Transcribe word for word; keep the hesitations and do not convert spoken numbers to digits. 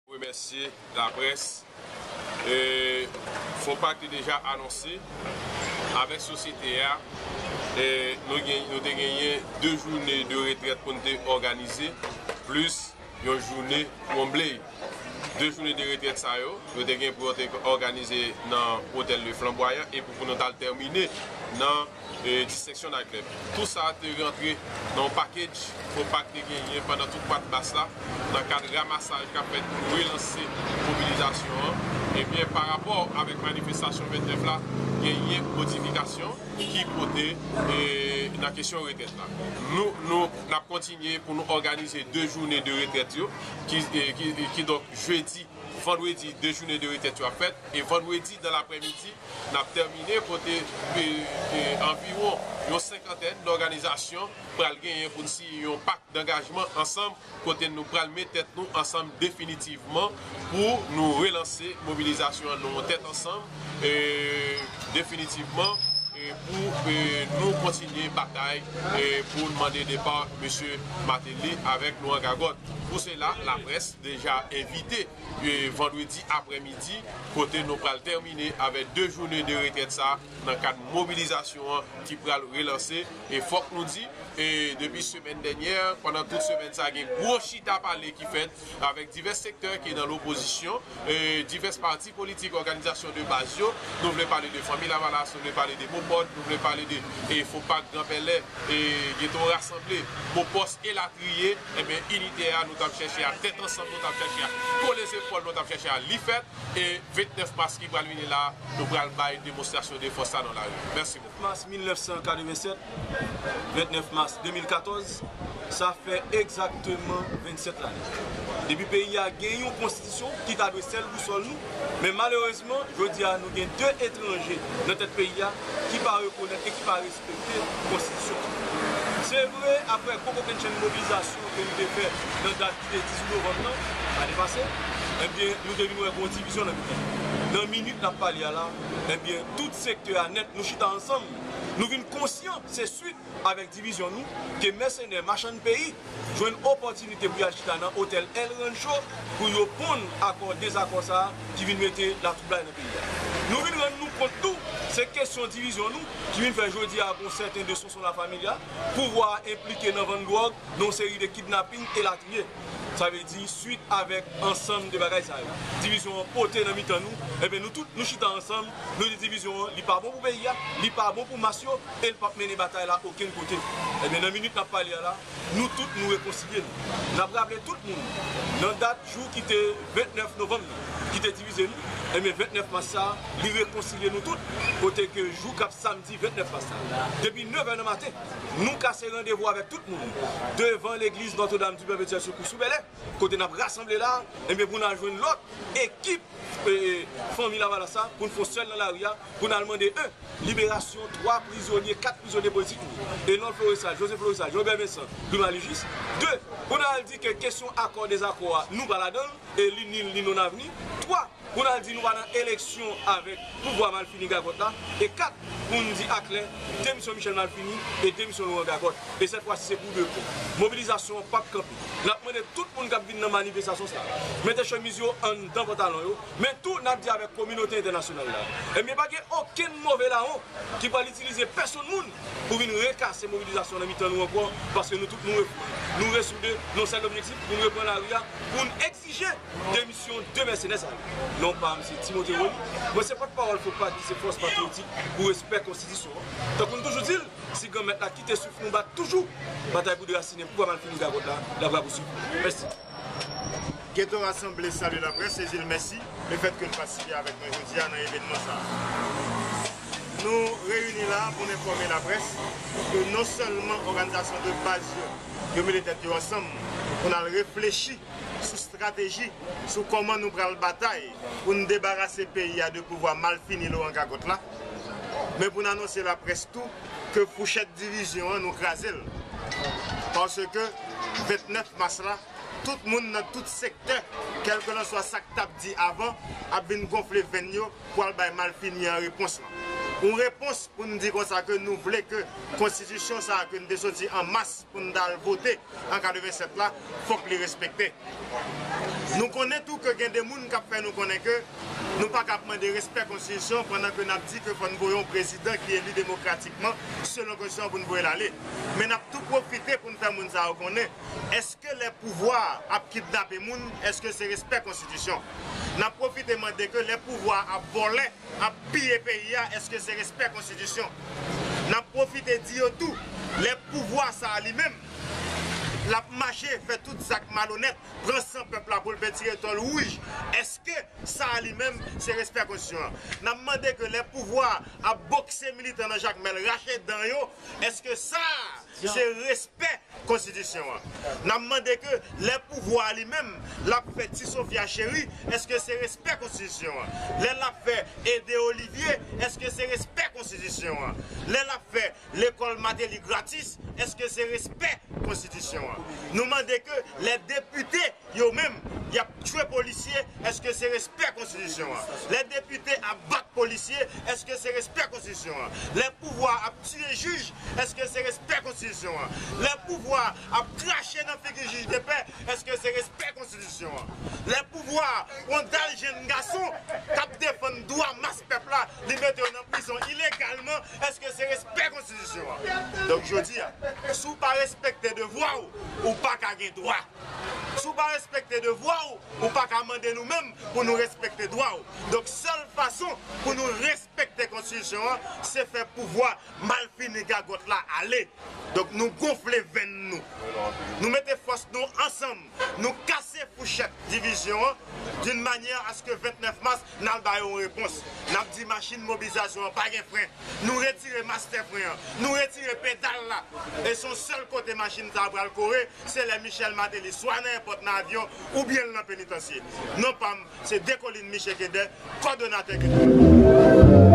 Remèsye laprès. E, FONPAK te deja anonse avèk sosyete a, e, nou gen, nou te genyen de jounen de retrèt pou n te òganize, plis yon jounen wonbley. De jounen de retrèt sa yo, yo te gen pou yo te òganize nan Otèl Le Flamboyant e pou, pou nou t al tèmine nan, e, Distinction Night Club. Tou sa te rantre nan yon package FONPAK te genyen pandan tout mwa bas la, nan kad ramasaj k ap fèt pou relanse mobilizasyon an. Ebyen, pa rapò avèk manifestasyon vennèf la, genyen modifikasyon ki pote, e, nan kesyon retrèt la. Nou, nou, n ap kontinye pou nou òganize de jounen de retrèt yo, ki, e, ki, ki donk jedi, vandredi, de jounen de retrèt yo ap fèt, e vandredi dan laprèmidi, n ap tèmine kote, e, e, anviwon yon senkantèn dòganizasyon pral genyen pou n siyen yon pak dangajman ansanm, kote nou pral met tèt nou ansanm definitivman pou nou relanse mobilizasyon an, nou tèt ansanm, e, definitivman, e, pou, e, nou kontinye batay, e, pou n mande depa mesye Martelly avèk Laurent Gagòt. Pou sela, laprès deja envite, e, vandredi aprèmidi, kote nou pral tèmine avèk de jounen de retrèt sa nan kad mobilizasyon an ki pral relanse. E fòk nou di, e depi semèn dènyè, pandan tout semèn sa, gen gwo chita pale ki fèt avèk divès sektè ki nan lopozisyon, e divès pati politik, òganizasyon de baz yo. Nou vle pale de Fanmi Lavalas, nou vle pale de MOPOD, nou vle pale de, e, FONPAK Gran Pèlen, e, Geto Rasanble, MOPOS, elatriye. Ebyen, inite a, nou t ap chèche a, tèt ansanm, nou t ap chèche a, kole zepòl, nou t ap chèche a, li fèt. E vennèf mas ki pral vini la, nou pral bay demonstrasyon de fòs la nan lari. Mèsi bokou. Mas mil nèf san katrevennsèt, vennèf mas de mil katòz, sa fè egzakteman vennsèt lane. Depi peyi a gen yon konstitisyon ki ta dwe sèl bousòl nou, men malerezman, jodi a, nou gen de etranje nan tèt peyi a ki pa rekonèt e ki pa respekte konstitisyon an. Se vre, apre gwo kokennchenn mobilizasyon ke nou te fè nan dat ki te dizuit novanm nan, ane pase, ebyen, nou te vin wè gen yon divizyon nan mitan nou. Nan minit n ap pale a la, ebyen, tout sektè a nèt, nou chita ansanm. Nou vin konsyan, se swit avèk divizyon nou, ke mèsenè, machann peyi, jwenn opòtinite pou y al chita nan otèl El Rancho pou yo ponn akò dezakò sa a ki vin mete latwoublay nan peyi a. Nou vin rann nou kont tou, se kesyon divizyon nou ki vin fè jodi a gon sèten de Sonson La Familia, pouvwa a enplike nan vann dwòg, nan yon seri de kidnaping elatriye. Sa vle di, swit avèk ansanm de bagay sa yo, divizyon an pote nan mitan nou, ebyen, nou tout, nou chita ansanm, nou di divizyon an, li pa bon pou peyi a, li pa bon pou mas yo, e l p ap mennen batay la okenn kote. Ebyen, nan minit n ap pale a la, nou tout, nou rekonsilye nou. N ap raple tout moun, nan dat jou ki te vennèf novanm nan, ki te divize nou, ebyen, vennèf mas sa a, li rekonsilye nou tout, kote ke jou k ap samdi vennèf mas sa a, depi nevè nan maten, nou kase randevou avèk tout moun devan legliz Notre-Dame du Perpétuel Secours sou Bèlè, kote n ap rasanble la, ebyen, pou n al jwenn lòt ekip, e, Fanmi Lavalas la, pou n fè yon sèl nan lari a, pou n al mande, en, liberasyon twa prizonye, kat prizonye politik nou, Enold Florestal, José Florestal, Jean-Hubert Vincent, Prima Légis. De, pou n al di ke kesyon akò dezakò a, nou pa ladan l, e li nil ni non avni. Twa, pou n al di nou pa nan eleksyon avèk pouvwa malfini gagòt la. E kat, pou n di aklè, demisyon Michel Malfini e demisyon Laurent Gagòt. E sèt fwa si se pou de bon. Mobilizasyon an p ap kanpe. N ap mande tout moun k ap vin nan manifestasyon sa a, mete chemiz yo anndan pantalon yo, men tou n ap di avèk kominote entènasyonal la, ebyen, pa gen okenn move lawon ki pral itilize pèsonn moun pou vin rekase mobilizasyon nan mitan nou ankò, paske nou tout nou re-, nou resoude nan yon sèl objektif, pou n reprann lari a, pou n egzije demisyon de mèsenè sa yo. Non pa m se Timote Rony, mwen se pòtpawòl FOPAK ki se Fòs Patriyotik pou Respè Konstitisyon an. Tankou n toujou di l, si Granmèt la kite souf nou bat toujou, batay pou derasinen pouvwa malfini gagòt la, l ap rapouswiv. Mèsi. Geto Rasanble salye laprès e di l mèsi lefètke l patisipe avèk mwen jodi a nan evènman sa a. Nou reyini la a pou n enfòme laprès ke non sèlman òganizasyon de baz yo, yo mete tèt yo ansanm pou n al reflechi sou estrateji, sou kòman nou pral batay pou n debarase peyi a de pouvwa malfini Laurent Gagòt la, men pou n anonse laprès tou ke fouchèt divizyon an, nou kraze l. Paske vennèf mas la, tout moun nan tout sektè, kèlkelanswa sa k t ap di avan, ap vin gonfle venn yo pou al bay malfini an repons lan. Yon repons pou n di konsa ke nou vle ke konstitisyon sa a ke n te soti an mas pou n t al vote an katrevennsèt la, fòk li respekte. Nou konnen tou ke gen de moun k ap fè nou konnen ke nou pa ka ap mande respè konstitisyon pandan ke n ap di ke fò n voye yon prezidan ki eli demokratikman selon konstitisyon pou n voye l ale. Men n ap tou pwofite pou n fè moun sa yo konnen, èske lè pouvwa ap kidnape moun, èske se respè konstitisyon? N ap pwofite mande ke lè pouvwa ap vòlè, ap piye peyi a, èske se respè konstitisyon? N ap pwofite di yo tou, lè pouvwa sa a li menm, l ap mache fè tout zak malonèt, pran san pèp la pou l pentire tòl wouj, èske sa a li menm se respè konstitisyon an? N ap mande ke lè pouvwa ap bokse militan nan Jakmèl, rache dan yo, èske sa a se respè konstitisyon an? N ap mande ke lè pouvwa a li menm, l ap fè Ti Sofia cheri, èske se respè konstitisyon an? Lè l ap fè Ede Olivye, èske se respè konstitisyon an? Lè l ap fè lekòl Mateli gratis, èske se respè konstitisyon an? Nou mande ke lè depite yo menm, y ap tchwe polisye, èske se respè konstitisyon an? Lè depite ap bat polisye, èske se respè konstitisyon an? Lè pouvwa ap tiye jij, èske se respè konstitisyon an? Lè pouvwa ap krache nan figi jij de pè, èske se respè konstitisyon an? Lè pouvwa pran dal jenn gason k ap defann dwa mas pèp la, li mete yo nan prizon ilegalman, èske se respè konstitisyon an? Donk, jodi a, si w pa respekte devwa w, ou pa ka gen dwa. Si w pa respekte devwa w, ou pa ka mande nou menm pou nou respekte dwa w. Donk, sèl fason pou nou respekte konstitisyon an, se fè pouvwa malfini gagòt la ale. Donk, nou gonfle venn nou. Nou mete fòs nou ansanm. Nou kase fouchèt divizyon an d'une manière à ce que vennèf mas, n al ba yo yon repons. N ap di machin mobilizasyon an pa gen fren. Nou retire mastè fren an. Nou retire pedal la. E se yon sèl kote machin sa a pral kore, se lè Michel Martelly swa nan èpòt nan avyon oubyen l nan penitansye. Non pa m, se Decolin Michel Keder, kòdonatè Keder.